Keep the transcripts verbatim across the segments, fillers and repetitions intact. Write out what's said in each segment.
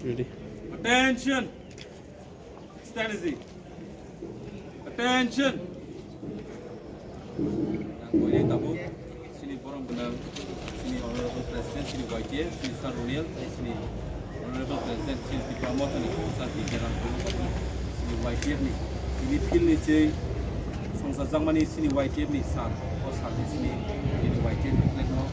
Ready. Attention! Stand easy. Attention! Ang koinai tabuk chini borom gwnang, chini Honorable President, chini Y T F, chini Sir Runiel, chini Honorable President, chini Tipra Mothani, Sir P K Ram, chini Y T F ni, chini field ni chini songsajak mani chini Y T F ni sir, o sir ni chini, chini Y T F ni flag no,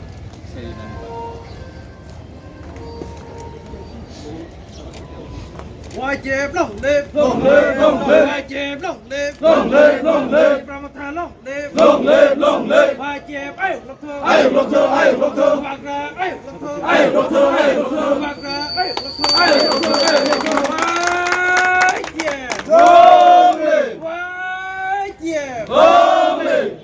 Y T F long live! Long live, long live! Y T F long live! Long live, long live! Tipra Motha long live! Long live, long live! Y T F ayuk lokthok! Ayuk lokthok, ayuk lokthok! Bubagra ayuk lokthok! Ayuk lokthok, ayuk lokthok! Bubagra ayuk lokthok! Ayuk lokthok, ayuk lokthok! Y T F! Long live! Y T F! Long live!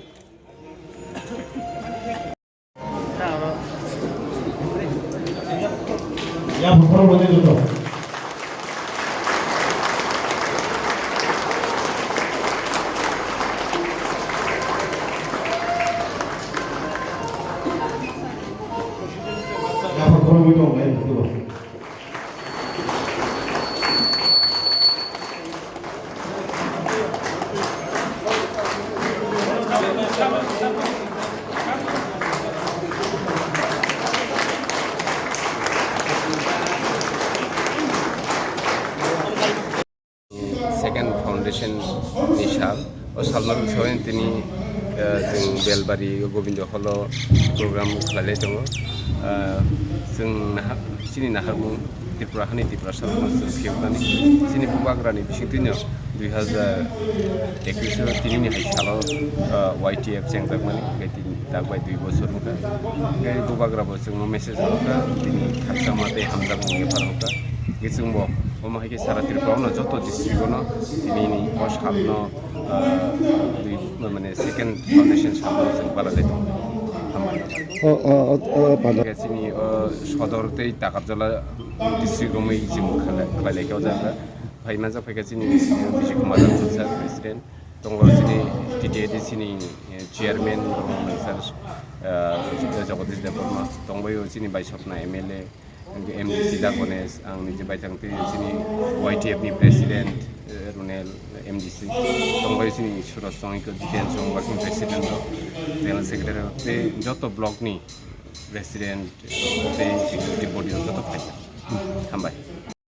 Ya, bukhoro bani joto. Ya, bukhoro bani joto. Second foundation ni sal, o salno bisingtwi tini, eh, chwng Belbari Gobindo Hall o program khlailai tongo. Eh, chwng nahar, chini naharmung Tripura hani Tiprasa rokno chwng phiyoknani. Chini bubagrani bisingtwino dui hazar ekwis o tinini hai salo, ah, Y T F chengjakmani, hingke tini tak bai dui bosor wngkha. Hingke bubagra bo chwngno message rwkha, tini khakchangma tei hamjakmung yaphar rwkha. Hingke chwngbo omo hai khe sara Tripura no joto district o no tinini o salno, ah, dui, mane second foundation salno chwng balai lai tongo. Hambai. O, o, o, o, pada. Hingke chini o sodor tei Takarjala district romwi chwng khlai, khlai lai khe o jaga. Phai manjak phaikha chini, eh, Bijay Kumar Rangkha sir, President. Tongo chini T T A D C ni, eh, Chairman, tongo sir, eh, Jagadish Debbarma. Tongbaio chini Baisokna M L A, M D C da Ganesh, ang nije baithang twi chini Y T F ni President, eh, Runel M D C. Tongbaio chini Suraj Songiko, Jiten Song Working President rok, General Secretary rok, tei joto block ni President, tei executive body rok joto phaikha. Hambai.